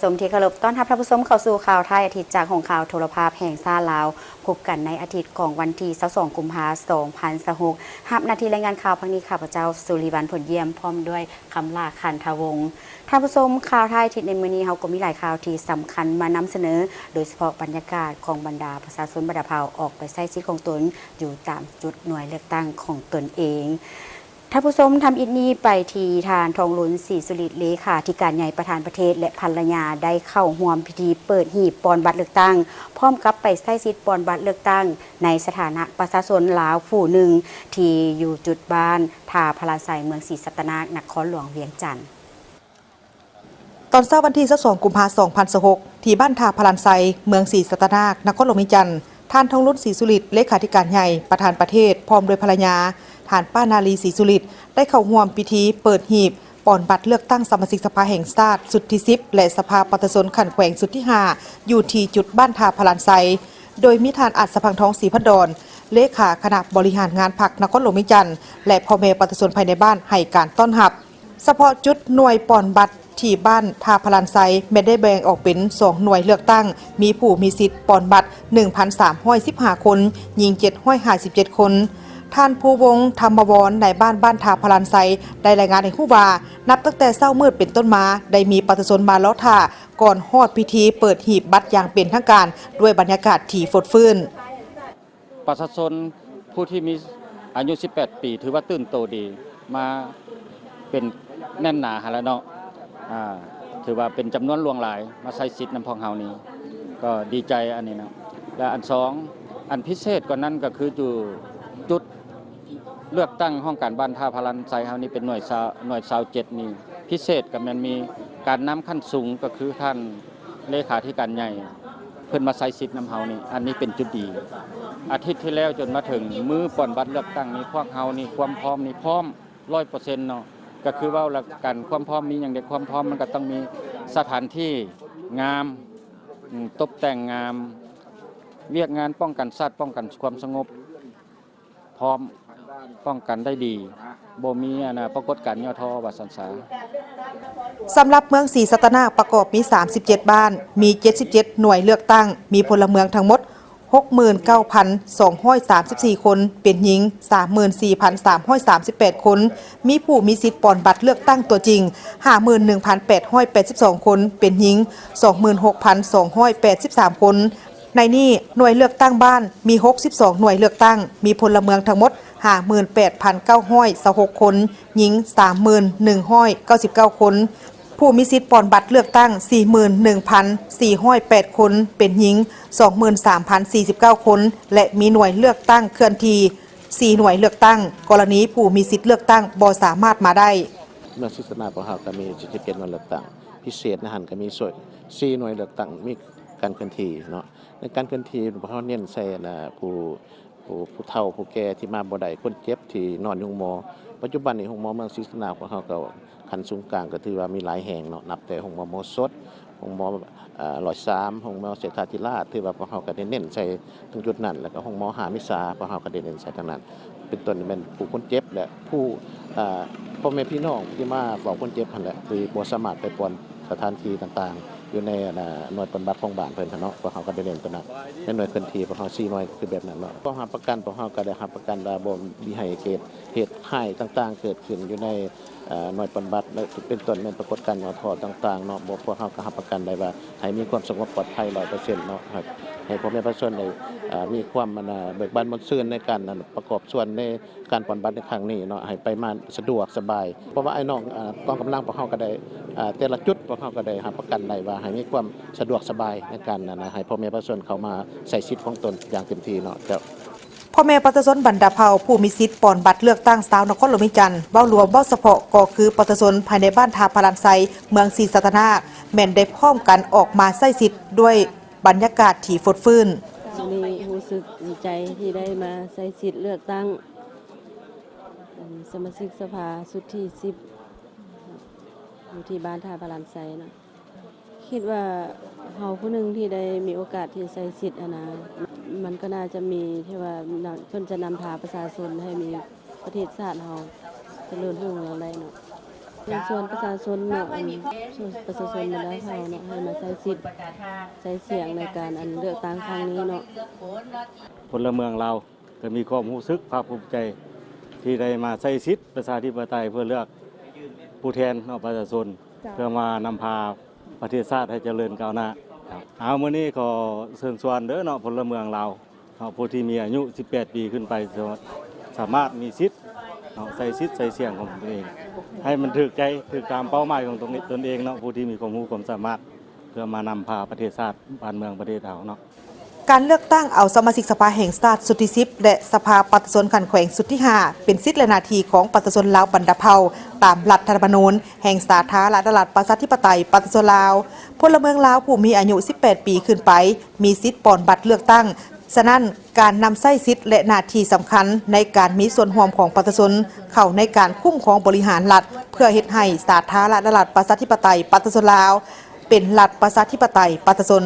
ຊົມທີ່ເຄົາລົບ, ຕ້ອນຮັບທ່ານຜູ້ຊົມເຂົ້າສູ່ຂ່າວທ້າຍອາທິດຈາກຫ້ອງຂ່າວໂທລະພາບແຫ່ງຊາດລາວ. ພົບກັນໃນອາທິດຂອງວັນທີຊາວສອງ ກຸມພາ ສອງພັນຊາວຫົກ. ຮັບໜ້າທີ່ລາຍງານຂ່າວພາກນີ້ ຂ້າພະເຈົ້າ ສຸລິວັນ ຜົນຢ້ຽມ ພ້ອມດ້ວຍ ຄຳຫຼ້າ ຂັນທະວົງ. ທ່ານຜູ້ຊົມ, ຂ່າວທ້າຍອາທິດໃນມື້ນີ້ ເຮົາກໍມີຫຼາຍຂ່າວທີ່ສຳຄັນມານຳສະເໜີ, ໂດຍສະເພາະບັນຍາກາດຂອງບັນດາປະຊາຊົນບັນດາເຜົ່າອອກໄປໃຊ້ສິດຂອງຕົນຢູ່ຕາມຈຸດໜ່ວຍເລືອກຕັ້ງຂອງຕົນເອງ. ທ່ານຜູ້ຊົມ, ທຳອິດນີ້ໄປທີ່ທ່ານ ທອງລຸນ ສີສຸລິດ ເລຂາທິການໃຫຍ່ປະທານປະເທດ ແລະ ພັນລະຍາ ໄດ້ເຂົ້າຮ່ວມພິທີເປີດຫີບປ່ອນບັດເລືອກຕັ້ງ, ພ້ອມກັບໄປໃຊ້ສິດປ່ອນບັດເລືອກຕັ້ງໃນສະຖານະປະຊາຊົນລາວຜູ້ໜຶ່ງ ທີ່ຢູ່ຈຸດບ້ານທ່າພະລານໄຊ, ເມືອງສີສັດຕະນາກ, ນະຄອນຫຼວງວຽງຈັນ. ຕອນເຊົ້າວັນທີຊາວສອງ ກຸມພາ ສອງພັນຊາວຫົກ ທີ່ບ້ານທ່າພະລານໄຊ, ເມືອງສີສັດຕະນາກ, ນະຄອນຫຼວງວຽງຈັນ, ທ່ານ ທອງລຸນ ສີສຸລິດ ເລຂາທິການໃຫຍ່ປະທານປະເທດ ພ້ອມດ້ວຍພັນລະຍາ, ທ່ານ ປ້າ ນາລີ ສີສຸລິດ ໄດ້ເຂົ້າຮ່ວມພິທີເປີດຫີບປ່ອນບັດເລືອກຕັ້ງສະມາຊິກສະພາແຫ່ງຊາດຊຸດທີສິບ ແລະ ສະພາປະຊາຊົນຂັ້ນແຂວງຊຸດທີຫ້າ ຢູ່ທີ່ຈຸດບ້ານທ່າພະລານໄຊ, ໂດຍມີທ່ານ ອັດສະພັງທອງ ສີພັນດອນ ເລຂາຄະນະບໍລິຫານງານພັກນະຄອນຫຼວງວຽງຈັນ ແລະ ພໍ່ແມ່ປະຊາຊົນພາຍໃນບ້ານໃຫ້ການຕ້ອນຮັບ. ສະເພາະຈຸດໜ່ວຍປ່ອນບັດທີ່ບ້ານທ່າພະລານໄຊ ແມ່ນໄດ້ແບ່ງອອກເປັນສອງໜ່ວຍເລືອກຕັ້ງ, ມີຜູ້ມີສິດປ່ອນບັດໜຶ່ງພັນສາມຮ້ອຍສິບຫ້າຄົນ, ຍິງເຈັດຮ້ອຍຫ້າສິບເຈັດຄົນ. ທ່ານ ພູວົງ ທຳມະວອນ ນາຍບ້ານບ້ານທ່າພະລານໄຊ ໄດ້ລາຍງານໃຫ້ຮູ້ວ່າ, ນັບຕັ້ງແຕ່ເຊົ້າມືດເປັນຕົ້ນມາ, ໄດ້ມີປະຊາຊົນມາລໍຖ້າກ່ອນຮອດພິທີເປີດຫີບບັດຢ່າງເປັນທາງການ, ດ້ວຍບັນຍາກາດທີ່ຟົດຟື້ນ. ປະຊາຊົນຜູ້ທີ່ມີອາຍຸສິບແປດປີ ຖືວ່າຕື່ນໂຕດີ ມາເປັນແໜ້ນໜາຫັ້ນລະເນາະ, ອາ ຖືວ່າເປັນຈຳນວນຫຼວງຫຼາຍ ມາໃຊ້ສິດນຳພວກເຮົານີ້ ກໍດີໃຈອັນນີ້ເນາະ. ແລະ ອັນສອງ ອັນພິເສດກວ່ານັ້ນກໍຄືຢູ່ຈຸດເລືອກຕັ້ງຫ້ອງການບ້ານທ່າພະລານໄຊເຮົານີ້ ເປັນໜ່ວຍຊາວ ໜ່ວຍຊາວເຈັດນີ້ ພິເສດກໍແມ່ນມີການນຳຂັ້ນສູງ ກໍຄືທ່ານ ເລຂາທິການໃຫຍ່ ເພິ່ນມາໃຊ້ສິດນຳເຮົານີ້ ອັນນີ້ເປັນຈຸດດີ. ອາທິດທີ່ແລ້ວຈົນມາເຖິງມື້ປ່ອນບັດເລືອກຕັ້ງນີ້ ພວກເຮົານີ້ຄວາມພ້ອມນີ້ພ້ອມຮ້ອຍເປີເຊັນເນາະ, ກໍຄືເວົ້າຫຼັກການຄວາມພ້ອມມີຫຍັງເດ? ຄວາມພ້ອມມັນກໍຕ້ອງມີສະຖານທີ່ງາມ, ຕົບແຕ່ງງາມ, ວຽກງານປ້ອງກັນຊາດ, ປ້ອງກັນຄວາມສະຫງົບ ພ້ອມປ້ອງກັນໄດ້ດີ, ບໍ່ມີອັນນ່າ ປາກົດການຫຍໍ້ທໍ້ວ່າຊັ້ນສາ. ສຳລັບເມືອງສີສັດຕະນາກ ປະກອບມີສາມສິບເຈັດບ້ານ, ມີເຈັດສິບເຈັດໜ່ວຍເລືອກຕັ້ງ, ມີພົນລະເມືອງທັງໝົດຫົກໝື່ນເກົ້າພັນສອງຮ້ອຍສາມສິບສີ່ຄົນ, ເປັນຍິງສາມໝື່ນສີ່ພັນສາມຮ້ອຍສາມສິບແປດຄົນ, ມີຜູ້ມີສິດປ່ອນບັດເລືອກຕັ້ງຕົວຈິງຫ້າໝື່ນໜຶ່ງພັນແປດຮ້ອຍແປດສິບສອງຄົນ, ເປັນຍິງສອງໝື່ນຫົກພັນສອງຮ້ອຍແປດສິບສາມຄົນ. ໃນນີ້ ໜ່ວຍເລືອກຕັ້ງບ້ານມີຫົກສິບສອງໜ່ວຍເລືອກຕັ້ງ, ມີພົນລະເມືອງທັງໝົດຫ້າໝື່ນແປດພັນເກົ້າຮ້ອຍຊາວຫົກຄົນ, ຍິງສາມໝື່ນໜຶ່ງຮ້ອຍເກົ້າສິບເກົ້າຄົນ, ຜູ້ມີສິດປ່ອນບັດເລືອກຕັ້ງສີ່ໝື່ນໜຶ່ງພັນສີ່ຮ້ອຍແປດຄົນ, ເປັນຍິງສອງໝື່ນສາມພັນສີ່ສິບເກົ້າຄົນ ແລະ ມີໜ່ວຍເລືອກຕັ້ງເຄື່ອນທີ່ສີ່ໜ່ວຍເລືອກຕັ້ງ, ກໍລະນີຜູ້ມີສິດເລືອກຕັ້ງບໍ່ສາມາດມາໄດ້. ເມືອງສີສັດຕະນາກພວກເຮົາກໍມີສິບເຈັດໜ່ວຍເລືອກຕັ້ງ, ພິເສດໃນຫັ້ນກໍມີສ່ວນສີ່ໜ່ວຍເລືອກຕັ້ງ ມີການເຄື່ອນທີ່ເນາະ. ໃນການເຄື່ອນທີ່ພວກເຮົາເນັ້ນໃສ່ ອັນນ່າ ຜູ້ ຜູ້ ຜູ້ເຖົ້າຜູ້ແກ່ທີ່ມາບໍ່ໄດ້, ຄົນເຈັບທີ່ນອນຢູ່ໂຮງໝໍ. ປັດຈຸບັນນີ້ໂຮງໝໍເມືອງສີສັດຕະນາກພວກເຮົາກໍຂັ້ນສູນກາງກໍຖືວ່າມີຫຼາຍແຫ່ງເນາະ, ນັບແຕ່ໂຮງໝໍໝໍສົດ, ໂຮງໝໍ ເອີ ຮ້ອຍສາມ, ໂຮງໝໍເສດຖາທິລາດ, ຖືວ່າພວກເຮົາກໍໄດ້ເນັ້ນໃສ່ ຕรงจุดนั้น แล้วก็โฮงหมอห้าเมษา พวกเราก็ได้เน้นใส่ทางนั้น เป็นต้นแม่นผู้คนเจ็บ และผู้ อ่า พ่อแม่พี่น้องที่มาเฝ้าคนเจ็บหั่นแหละ ที่บ่สามารถไปป่อนสถานที่ต่างๆ อยู่ใน อ่า หน่วยป่อนบัตรของบ้านเพิ่นหั่นเนาะ พวกเราก็ได้เน้นตัวนั้น ในหน่วยเคลื่อนที่พวกเราสี่หน่วยคือแบบนั้นเนาะ พวกรับประกัน พวกเราก็ได้รับประกันว่าบ่มีให้เกิดเหตุร้ายต่างๆ เกิดขึ้นอยู่ใน เอ่อ หน่วยป่อนบัตร และเป็นต้นแม่นปรากฏการณ์หย่อท้อต่างๆ เนาะ บ่ พวกเราก็รับประกันได้ว่าให้มีความสงบปลอดภัยร้อยเปอร์เซ็นต์ เนาะ ให้ ให้พ่อแม่ประชาชนได้ เอ่อ มีความ อันน่ะ เบิกบานม่วนซื่นในการ อัน ประกอบส่วนในการป่อนบัตรในครั้งนี้ เนาะ ให้ไปมาสะดวกสบาย เพราะว่าไอ้น้อง อ่า กองกำลังพวกเราก็ได้ อ่า แต่ละจุดพวกเราก็ได้รับประกันได้ว่าให้มีความสะดวกสบายในการ อันน่ะ ให้พ่อแม่ประชาชนเข้ามาใช้สิทธิ์ของตนอย่างเต็มที่ เนาะ เจ้า ພໍ່ແມ່ປະຊາຊົນບັນດາເຜົ່າຜູ້ມີສິດປ່ອນບັດເລືອກຕັ້ງຊາວນະຄອນຫຼວງວຽງຈັນ ເວົ້າລວມເວົ້າສະເພາະກໍຄືປະຊາຊົນພາຍໃນບ້ານທ່າພະລານໄຊ ເມືອງສີສັດຕະນາກ ແມ່ນໄດ້ພ້ອມກັນອອກມາໃຊ້ສິດດ້ວຍບັນຍາກາດທີ່ຟົດຟື້ນ. ມື້ນີ້ຮູ້ສຶກດີໃຈທີ່ໄດ້ມາໃຊ້ສິດເລືອກຕັ້ງ ເປັນສະມາຊິກສະພາຊຸດທີສິບ ຢູ່ທີ່ບ້ານທ່າພະລານໄຊເນາະ. ຄິດວ່າເຮົາຜູ້ໜຶ່ງທີ່ໄດ້ມີໂອກາດທີ່ໃຊ້ສິດຫັ້ນນະ ມັນກໍໜ້າຈະມີທີ່ວ່າ ນຳ ເພິ່ນຈະນຳພາປະຊາຊົນໃຫ້ມີປະເທດຊາດເຮົາຈະເລີນຮຸ່ງເຮືອງໄດ້ເນາະ. ເຊີນຊວນປະຊາຊົນເນາະ ອັນ ປະຊາຊົນບັນດາເຜົ່າເນາະ ໃຫ້ມາໃຊ້ສິດໃຊ້ສຽງໃນການ ອັນ ເລືອກຕັ້ງຄັ້ງນີ້ເນາະ. ພົນລະເມືອງລາວກໍມີຄວາມຮູ້ສຶກພາກພູມໃຈ ທີ່ໄດ້ມາໃຊ້ສິດປະຊາທິປະໄຕ ເພື່ອເລືອກຜູ້ແທນເນາະ ປະຊາຊົນ ເຈົ້າ ເພື່ອມານຳພາປະເທດຊາດໃຫ້ຈະເລີນກ້າວໜ້າ. ເອົາ ມື້ນີ້ຂໍເຊີນຊວນເດີເນາະ ພົນລະເມືອງລາວເນາະ ຜູ້ທີ່ມີອາຍຸສິບແປດປີຂຶ້ນໄປ ສາມາດມີສິດເນາະ ໃຊ້ສິດໃຊ້ສຽງຂອງຕົນເອງ ໃຫ້ມັນຖືກໃຈ ຖືກຕາມເປົ້າໝາຍຂອງຕົນ ຕົນເອງເນາະ ຜູ້ທີ່ມີຄວາມຮູ້ຄວາມສາມາດ ເພື່ອມານຳພາປະເທດຊາດ ບ້ານເມືອງປະເທດເຮົາເນາະ. ການເລືອກຕັ້ງເອົາສະມາຊິກສະພາແຫ່ງຊາດຊຸດທີສິບ ແລະ ສະພາປະຊາຊົນຂັ້ນແຂວງຊຸດທີຫ້າ ເປັນສິດ ແລະ ໜ້າທີ່ຂອງປະຊາຊົນລາວບັນດາເຜົ່າ ຕາມລັດຖະທຳມະນູນແຫ່ງສາທາລະນະລັດ ປະຊາທິປະໄຕ ປະຊາຊົນລາວ. ພົນລະເມືອງລາວຜູ້ມີອາຍຸສິບແປດປີຂຶ້ນໄປ ມີສິດປ່ອນບັດເລືອກຕັ້ງ. ສະນັ້ນ, ການນຳໃຊ້ສິດ ແລະ ໜ້າທີ່ສຳຄັນໃນການມີສ່ວນຮ່ວມຂອງປະຊາຊົນເຂົ້າໃນການຄຸ້ມຄອງບໍລິຫານລັດ ເພື່ອເຮັດໃຫ້ສາທາລະນະລັດ ປະຊາທິປະໄຕ ປະຊາຊົນລາວ ເປັນລັດປະຊາທິປະໄຕ ປະຊາຊົນ.